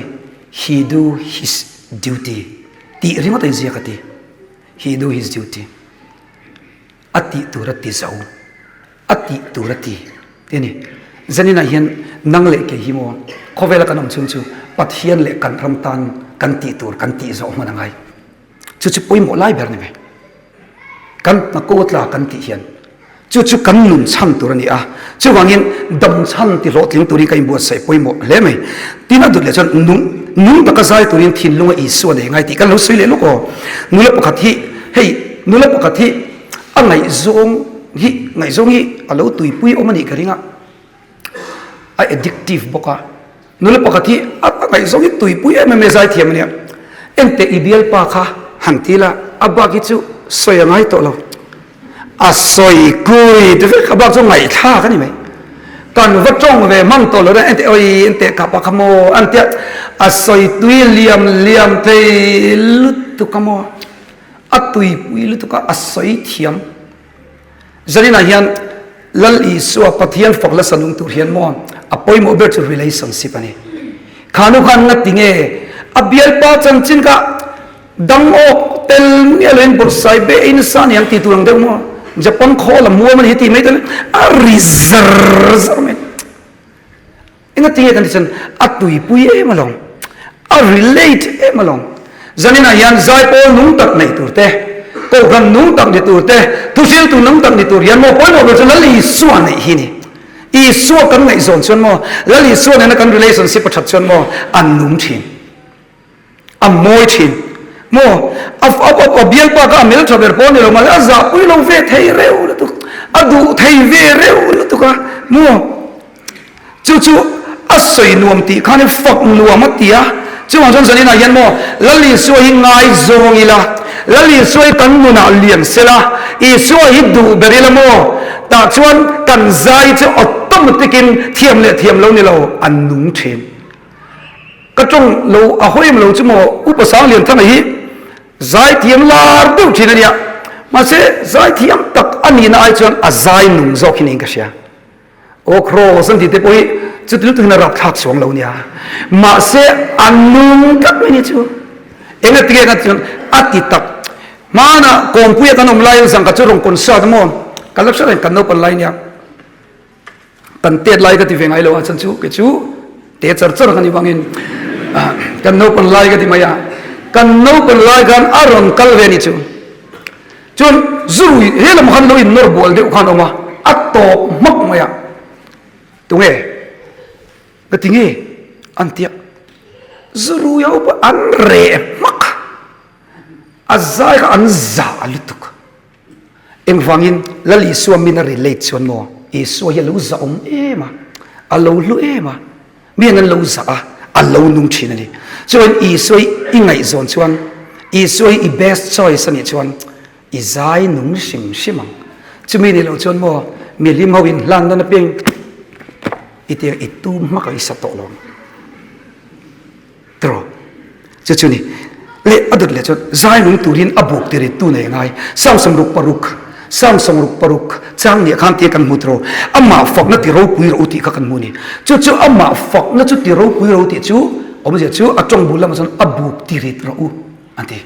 He do his duty tih ringawt a inziak a ti, He do his duty a tih tur a ti zo. A tih tur a ti ti a ni. Zaninah hian nang leh kei hi maw khawvela kan awm chhung chu Pathian leh kan ram tan kan tih tur kan tih zawh hman a ngai. Chu chu pawimawh lai ber ni mai. Kan hna ko tla kan tih hian chu chu kan nun chhan tur a ni a. Chuvangin dam chhan ti hlawhtling turin ka inbuatsaih pawimawh hle mai. Tin a dut leh chuan nung nung taka zai turin thinlunga Isua nei ngai tih kan lo sawi leh lawk aw. Nula pakhat hi hei nula pakhat hi A ngaihzawng hi ngaihzawng hi a lo tuipui awm a nih ka ring a, a addictive bawk a. Nula pakhat hi a ngaihzawng hi tuipui em em e zaithiam a nia. Enteh i bialpa kha han ti la, a bak hi chu sawi a ngai tawh lo. A sawi kui te vek a bak chu ngaihthlak a ni mai. Kan va tawng ve hmang tawh lo reng enteh oi enteh kha pa kha maw an tia a sawi tui liam liam thei lutuk a maw. A tuipui lutuk a, a sawi thiam. Zaninah hian Lal Isua Pathian fak la sanung tur hian maw a pawimawh ber chu relationship a ni. Kha nu khan nga tinge a bialpa chanchin kha dang awk tel miah loin bawrhsai be ei nasa aniang ti tur ang deuh maw. Japan khawl a muam a ni hi tih mai te a ri zar zar mai. Engati nge kan ti chuan a tuipui em alawm, a relate em alawm. Zaninah hian zaipawl nung tak neih tur te, kohhran nung tak ni tur te, thuhriltu nung tak ni tur hian maw pawimawh ber chu Lal Isua neih hi ni. Isua kan ngaihzawn chuan maw, Lal Isua nena kan relationship a that chuan maw a nung thin. A mawi thin maw? A a bialpa kha a mel tha ber pawh a ni lo mahse a zahpui lo ve thei reuh lutuk, a duh thei ve reuh lutuk a maw? Chu chu a sawi nuam tih khan fak nuam a ti a, chuvang chuan zaninah hian maw Lal Isua hi ngaizawng ila, Lal Isua hi kan nunah lian sela, Isua hi duh ber ila maw? Tah chuan kan zai chu automatic in thiam leh thiam lo ni lo an nung thin. Ka tawng lo a hawi em lo chu maw Upa Sanglianthanga hi zaithiam lar deuh thin a nia, mahse zaithiam tak a nihna ai chuan a zai nung zawk hi niin ka hria. Aw kraws an tih te pawh hi chuti lutuk hian a rapthlak chuang lo nia, mahse a nung tlat mai ni chu. Enga tinge ka chuan a ti tak. Hmanah Kawngpuia kan awm laiin zangkhat chu rawn concert maw ka la hre reng kan naupan lai nia. Kan tet lai ka ti ve ngai lo a chan chu kei chu te char char ka ni vangin kan naupan lai ka ti mai a kan naupan lai khan a rawn kal ve ni chu chuan zurui he lam khan lo in nawr bual deuh khan awm a a tawp hmak mai a tunge ka ti nge an tia zurui ho pawh an reh hmak a zai kha an za lutuk Engvangin Lal Isua min a relate chuan maw Isua hi a lo zahawm em a, a lo hlu em a, mi an an lo zah a, a lo nung thin a ni. Chuan Isua hi i ngaihzawn chuan, Isua hi i best choice a nih chuan i zai nung hrim hrim ang. Chumi nih loh chuan maw mi hlim ho in hlan nawn apiang i tia i tum hmak a i sa tawh lo ang. Tiraw? Chu chu ni. Leh a dawt leh chuan zai nung turin a buk ti rit tu nei ngai. Sam 66, Sam 66 chang nia khan tia kan hmu tiraw? Amah fakna ti ropui rawh u tih kha kan hmu ni. Chu chu amah fakna chu ti ropui rawh u tih chu awmzia chu a tawng bul lamah chuan a buk ti rit rawh u an ti.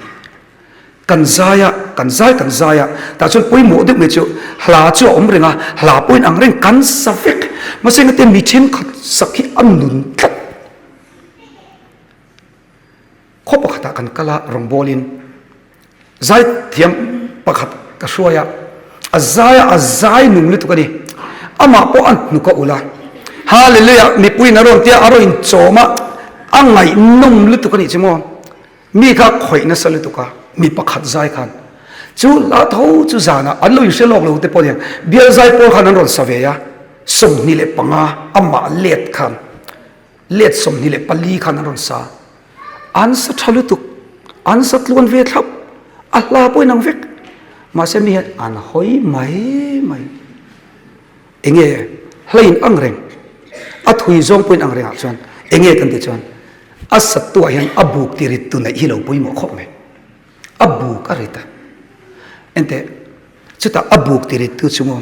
Kan zai a, kan zai kan zai a, tah chuan pawimawh deuh mai chu hla chu a awm reng a, hla pawh in ang reng kan sa vek. Mahse engate mi thenkhat sak hi a nun tlat. Khaw pakhatah kan kal a, rawngbawlin zaithiam pakhat ka hruai a, a zai a, a zai nung lutuk a ni. Amah pawh a hnuk a ulh a, Hallelujah mipuiin a rawn tia a rawn inchawm a, a ngaihnawm lutuk a nih chu maw. Mi kha khawih nasa lutuk a, mi pakhat zai khan chu hla tho chu zanah an lo inhre lawk lo te pawh nia, bial zai pawl khan an rawn sa ve a, 25 amah let khan. Let 24 khan an rawn sa. An sa tha lutuk, an sa tluan ve thlap, a hla pawh inang vek. Mahse mi hian an hawi mai mai. Enge hla in ang reng, a thui zawng pawh in ang rengah chuan enge kan tih chuan a satuah hian a buk ti rit tu neih hi lo pawimawh khawp mai. A buk a rit a. Enteh, chutah a buk ti rit tu chu maw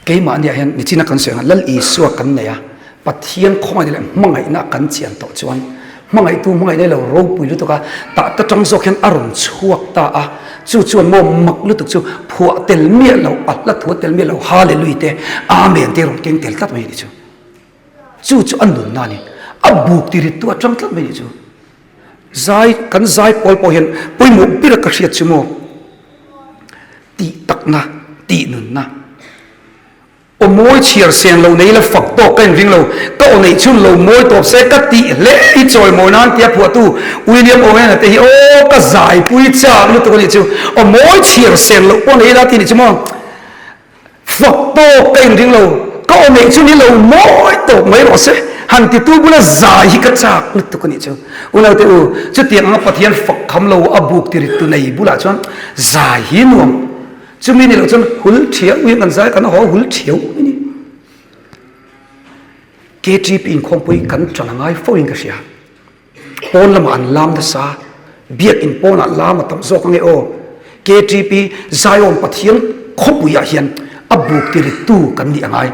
Keimahniah hian nichina kan sawi ang Lal Isua kan nei a, Pathian khawngaihna leh hmangaihna kan chian tawh chuan hmangaihtu hmangaihna lo ropui lutuk a, tah ta tang zawk hian a rawn chhuak ta a, chu chuan maw mak lutuk chu phuah tel miah lo, a hla thu tel miah lo Hallelujah te, Amen te rawn keng tel tlat mai a ni chu. Chu chu a nunna a ni. A buk ti rittu a tang tlat mai a ni chu. Zai, kan zai pawl pawh hian pawimawh ber ka hriat chu maw? Tih takna, tih nunna. Aw mawi chhiar seng lo nei la fak tawk ka inring lo, ka aw neih chhun lo mawi tawp se ka tih hle hi chawi mawi nan tia phuahtu William Owen-a te hi aw ka zaipui chak lutuk a nih chu, aw mawi chhiar seng loh pawh nei la tih nih chu maw? Fak tawk ka inring lo, ka aw neih chu ni lo mawi tawp mai rawh se, han titu bula zai hi ka chak lutuk a nih chu. Unaute u, chutiang anga Pathian fak kham lo a buk ti rit tu nei bulah chuan zai hi nuam. Chumi ni loh chuan hul thiau hi kan zai kan haw hul thiau mai ni. KTP inkhawmpui kan ṭan a ngai fo in ka hria. Pawn lamah an lam nasa, biakinn pawnah lam a tam zawk ange aw. KTP Zion Pathian khawpuiah hian a buk ti rittu kan nih angai.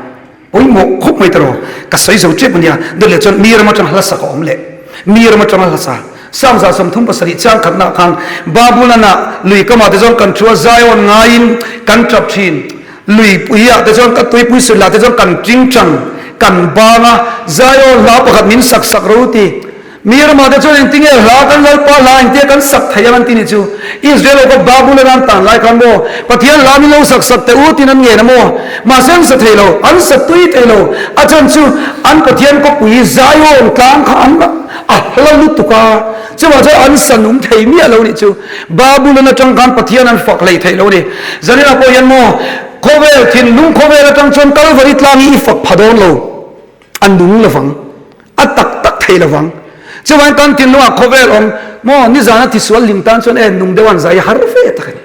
Pawimawh khawp mai tawh, ka sawi zo tep ania. Dawt leh chuan mi ram atanga hla sak a awm leh mi ram atanga hla sa. Psalm 137 chang khatna khan Babulana lui kamah te chuan kan thu a, Zion ngaiin kan tap thin. Luipuiah te chuan ka tuipui sulah te chuan kan tingtang kan bang a, Zion hla pakhat min sak sak ro ti. Mi ramah te chuan engtinge hla kan Lalpa hla engtia kan sak thei ang an ti ni chu. Israel ho kha Babulon an tan lai khan maw Pathian hla min lo sak sak teh u tiin an ngen a maw? Mahse an sa thei lo, an sa tui thei lo. A chhan chu an Pathian khawpui Zion tlang kha an a hla lutuk a, chuvang chuan an sa nung thei miah lo nih chu. Babulon atang khan Pathian an fak hlei theih lo a ni. Zaninah pawh hian maw khawvel thinlung khawvel atang chuan Kalvari tlang hi i fak pha dawn lo, a nung lovang. A tak tak thei lovang. Chuvangin kan thinlungah khawvel awm maw nizana tisual hlim tan chuan e nung deuh an zai har ve tak a ni.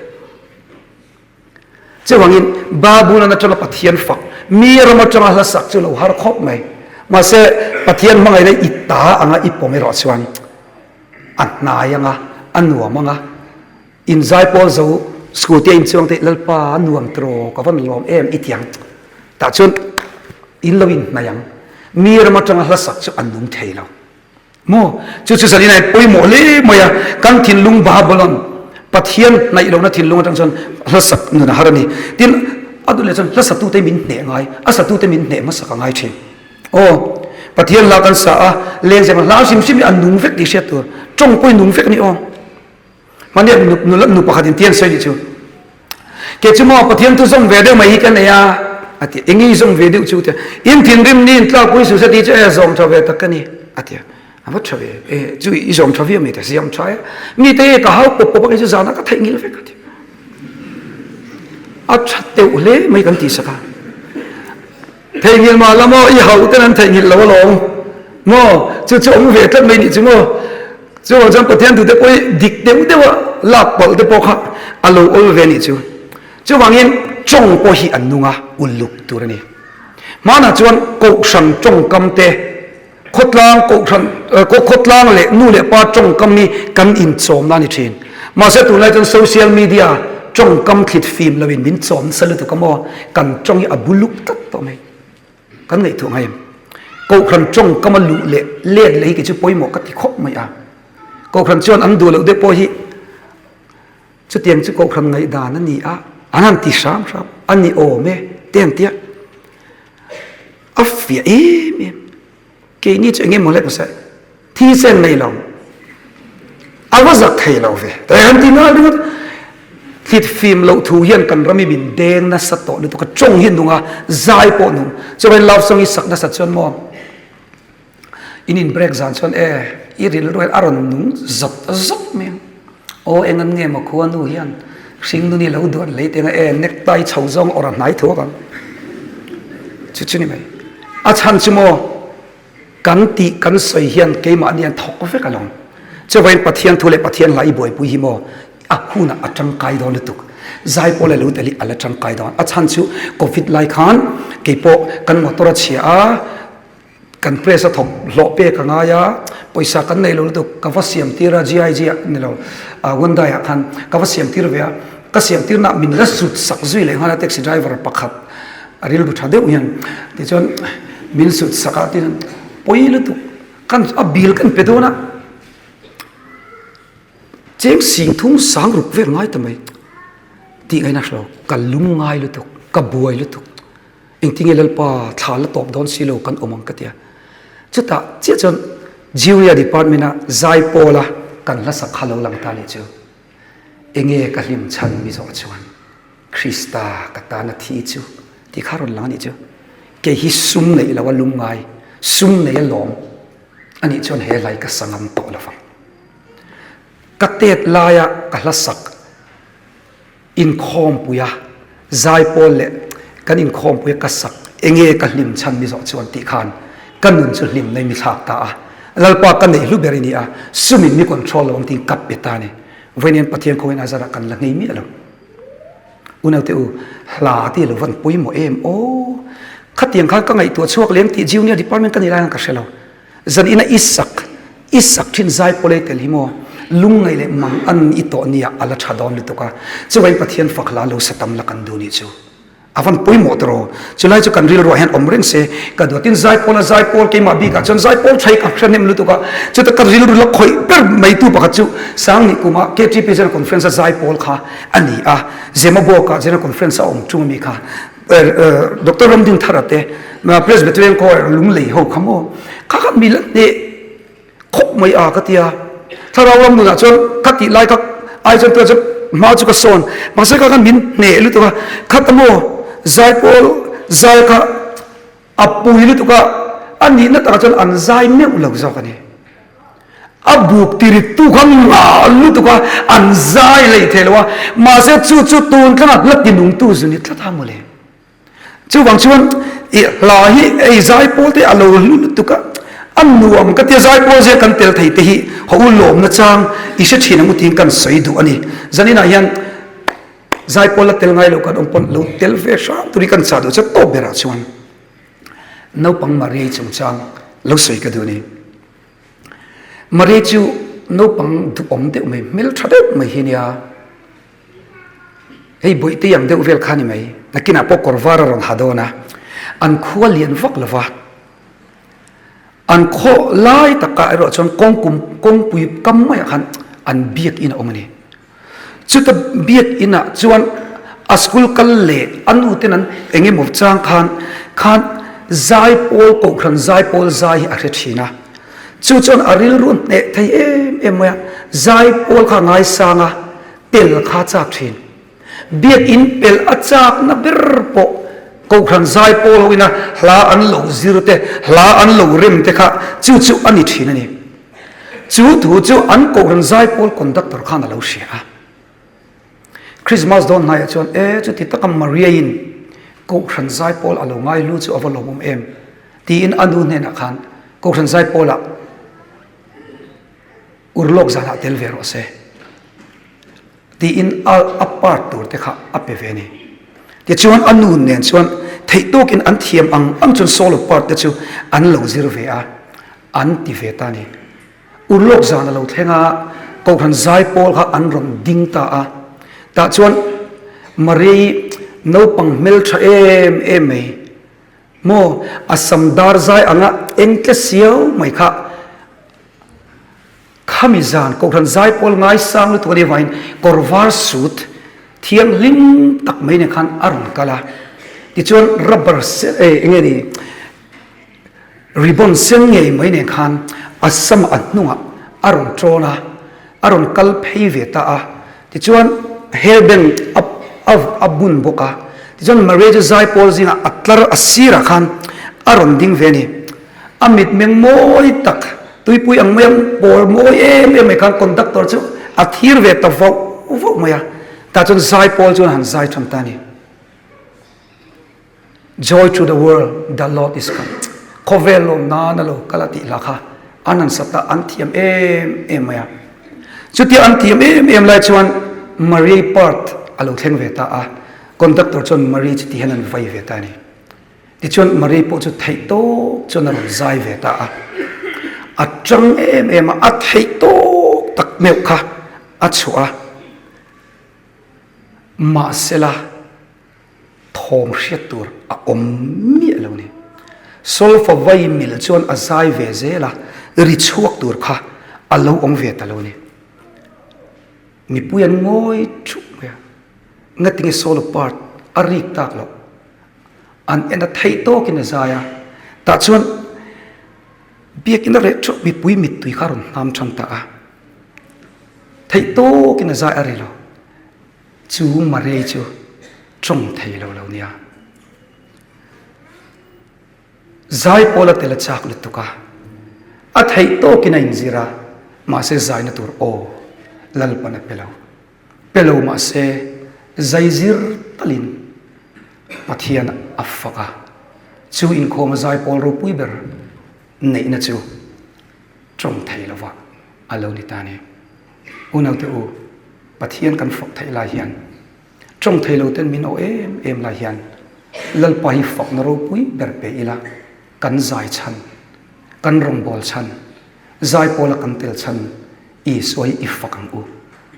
Chuvangin Babulon atanga Pathian fak, mi ram atanga hla sak chu lo har khawp mai. Mahse Pathian hmangaihna i ta anga i pawm erawh chuan a hnai anga, a nuam anga. In zaipawl zo scooty a inchuang te Lalpa a nuam tiraw ka van lawm em i tiang tah chuan in lo inhnaih ang. Mi ram atanga hla sak chu a nung thei lo maw? Chu chu zalin a pawimawh hle mai a, kan thinlung Babylon Pathian hnaih lohna thinlung atang chuan hla sak nun a har a ni. Tin, a duh leh chuan hla satute min hneh ngai, a satute min hneh hmasak a ngai thin. Aw, Pathian hla kan sa a, lengzem hla hrim hrim hi a nung vek tih hriat tur, tawng pawhin nung vek a ni aw. Mahni nula nu pakhat in tiang sawi nih chu. Ke chu maw Pathian thu zawm ve deuh mai hi ka nei a, a ti. Eng nge i zawm ve deuh chu tia. In thinrim ni in tlakpui su se ti chu e zawm tha ve tak ka ni, a ti a. A va tha ve, e chu i zawm tha viau mai ta, siam tha e. Mi te e ka hau pawp pawp a, kei chu zanah ka theihnghilh vek a ti. A tha teuh hle mai kan tih sak a. Theihnghilh mah la maw, i hauh ten an theihnghilh lo alawm maw, chu chu awm ve tlat mai nih chu maw. Chuvang chuan Pathian tute pawh hi dik deuh deuha lak palh te pawh kha a lo awl ve nih chu. Chuvangin tawng pawh hi an nung a, uluk tur a ni. Hmanah chuan kohhran tawngkam te, Khawtlang kohhran khawtlang leh nu leh pa tawngkam hi kan inchawmna a ni thin. Mahse tunlai chuan social media tawngkam thlit fim loin min chawm nasa lutuk a maw? Kan tawng hi a bu luk tlat tawh mai. Kan ngaihtuah ngai em? Kohhran tawngkam a luh leh let leh hi kei chu pawimawh ka ti khawp mai a. Kohhran chuan an duh loh deuh pawh hi chutiang chu kohhran ngaihdan a ni a, an han ti hram hram a ni awm e te an tia. A fiah em em. Keini chu enge maw hlek hmasa thi sen nei lo. A va zak thei lo ve. Te han ti nal ringawt. Thlit fim loh thu hian kan ram hi min deng nasa tawh lutuk a. Tawng hi nung a, zai pawh nung. Chuan love song hi sak nasa chuan maw In in break zan chuan e i rilru hian a rawn nung zawt zawt mai ang. Aw eng an nge maw khua nu hian hringnun hi lo duan lei teng a e necktie chho zawng awrh a hnai thuak ang. Chu chu ni mai. A chhan chu maw kan tih kan sawi hian keimahni an thawk vek alawm. Chuvain Pathian thu leh Pathian hla i buaipui hi maw a hunah a tangkai dawn lutuk. Zaipawl a lo tel hi a la tangkai dawn. A chhan chu Covid lai khan keipawh kan motor a chhia a, Kan press a thawk hlawh pek a ngai a, pawisa kan nei lo lutuk, ka va siam tir a GIG ah ni lo Hyundai ah khan ka va siam tir ve a, ka siam tir na min la sut sak zui leh nghal a taxi driver pakhat a rilru tha deuh hian tichuan min sut sak a tin pawi lutuk kan a bill kan pe dawn a cheng sing thum sang ruk vel ngai ta mai tih ngaihna hre lo ka lung ngai lutuk ka buai lutuk. Engtinge Lalpa thla la tawp dawn si lo kan awm ang ka ti a. Chutah chiah chuan Junior Department a Zaipawla kan hla sak kha lo lang ta leh chu enge ka hlim chhan mi zawh chuan Krista ka tana thi chu tih kha rawn lang a nih chu. Kei hi sum neih lo a lum ngai, sum nei a lawm a nih chuan he hlai ka sa ngam tawh lo vang. Ka tet laia ka hla sak Inkhawmpuia zaipawl leh kan inkhawmpuia ka sak enge ka hlim chhan mi zawh chuan tih khan ka nun chu hlim nei mi thlak ta a, Lalpa ka neih hlu ber i ni a, sumin mi control lo ang tiin ka pe ta a ni. Vawiin Pathian khawiin a zarah kan la nghei miah lo. Unaute u, hla te lo van pawimawh em aw. Khatiang khan ka ngaihtuah chhuak lem tih Junior Department ka nih lai khan ka hre lo. Zan ina i sak, i sak thin zai pawl ei tel hi maw, lungngaih leh mang an i tawh nia a la tha dawn lutuk a, chuvain Pathian fak hla lo sa tam la kan duh nih chu. A van pawimawh tawh. Chulai chu kan rilruah hian awm reng se, ka duatin zaipawl a zaipawl keimah bikah chuan zaipawl tha hi ka hre hnem lutuk a, chuta ka rilru la khawih ber maitu pakhat chu Sangni kuma KTP General Conference a zaipawl kha a ni a, Zemabawkah General Conference a awm ṭung ami kha Doctor Ramdinthara te Presbyterian Choir Lunglei ho kha maw kha kha mi la hneh khawp mai a ka ti a, thlarau ram nunah chuan ka tih lai kha ai chuan tunah chuan hma chu ka sawn mahse kha khan min hneh lutuk a, khat amaw zaipawl zai kha a pui lutuk a, a nihna takah chuan an zai meuh lo zawk a ni. A buk tirittu kha ngah lutuk a, an zai lei thei lo a, mahse chu chu tun thlanga hla tinungtu zu ni tlat a mawle. Chuvang chuan i hla hi ei zaipawl te a lo hlu lutuk a, a nuam ka tia zaipawl zia kan tel thei te hi haw u lawmna chang i hre thin ang u tiin kan sawi duh a ni. Zaninah hian zaipawl la tel ngai lo kan awm pawn lo tel ve hram turin kan chah duh che tawp berah chuan naupang Maria-i chungchang lo sawi ka duh a ni. Maria chu naupang duhawm deuh mai, hmeltha deuh mai hi a nia. Hei bawihte ang deuh vel kha ni mai, nakinah pawh kawr var a rawn ha dawn a, an khua lian vak lo va, an khaw lai takah erawh chuan kawngkum kawngpui kam maiah khan an biakin a awm a ni. Chuta biakinah chuan a school kal leh a nu ten an eng emaw chang khan khan zaipawl kohhran zaipawl zai hi a hre thin a, chu chuan a rilru hneh thei em em mai a, zaipawl kha a ngaisang a, Pel kha chak thin. Biakinn pel a chakna ber pawh Kohhran zaipawl ho ina hla an lo zir te, hla an lo rem te kha chu chu a ni thin a ni. Chu thu chu an Kohhran zaipawl conductor khan a lo hria a. Christmas dawn hnaiah chuan, E, chuti taka Maria-in Kohhran zaipawl a lo ngai lu chu a va lawmawm em? tiin a nu hnenah khan Kohhran zaipawlah Urlawk zanah tel ve rawh se tiin a a part tur te kha a pe ve a ni. Tichuan a nu nen chuan theih tawkin an thiam ang ang chuan solo part te chu an lo zir ve a, an ti ve ta a ni. Urlawk zan a lo thleng a, Kohhran zaipawl kha an rawn ding ta a, tah chuan Maria-i naupang hmeltha em em mai maw a sam dar zai anga eng tle siau mai kha Khami zan Kohhran zaipawl ngaisang lutuk a nih avangin kawr var sut thianghlim tak mai nen khan a rawn kal a. Tichuan rubber sen eh eng nge ni ribbon sen ngei mai nen khan a sama a hnungah a rawn tawn a, a rawn kal phei ve ta a. Tichuan hairband a a a bun bawk a. Tichuan Maria chu zaipawl zingah a tlar a sirah khan a rawn ding ve a ni. A mitmeng mawi tak, tuipui ang maia pawl mawi em em mai khan conductor chu a thir ve ta vauh vauh mai a, tah chuan zai pawl chuan a han zai than ta a ni. Joy to the world, the Lord is come. Khawvel lawm nan a lo kal a tih hla kha an han sat a, an thiam em em mai a. Chutia an thiam em em lai chuan Marie part a lo thleng ve ta a, conductor chuan Marie chu ti hian an vai ve ta a ni. Tichuan Marie pawh chu theih tawk chuan a rawn zai ve ta a, a tang em em a, a theih tawk tak meuh kha a chhuah a, mahsela thawm hriat tur a awm miah lo ni. Solfa vai mil chuan a zai ve zel a, ri chhuak tur kha a lo awm ve ta lo ni. Mipui an ngawi thup mai a, ngatinge solo part a rik tak loh? An en a theih tawkin a zai a, tah chuan biakin a reh theuh mipui mittui kha a rawn hnam than ta a, theih tawkin a zai a ri lo, chu Marei chu tawng thei lo lo nia. Zai pawl a tel a chak lutuk a, a theih tawkin a inzir a, mahse zaina tur aw Lalpan a pe lo. Pe lo mahse zai zir talin Pathian a fak a, chu inkhawma zaipawl ropui ber neihna chu tawng thei lova a lo ni ta a ni. Unaute u, Pathian kan fak theih lai hian, tawng thei lo ten min awh em em lai hian Lalpa hi fakna ropui ber pe ila, kan zai chhan, kan rawngbâwl chhan, zaipawla kan tel chhan Isua hi i fak ang u.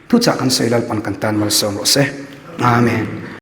Thuchah kan sawi Lalpan kan tan malsawm rawh se. Amen.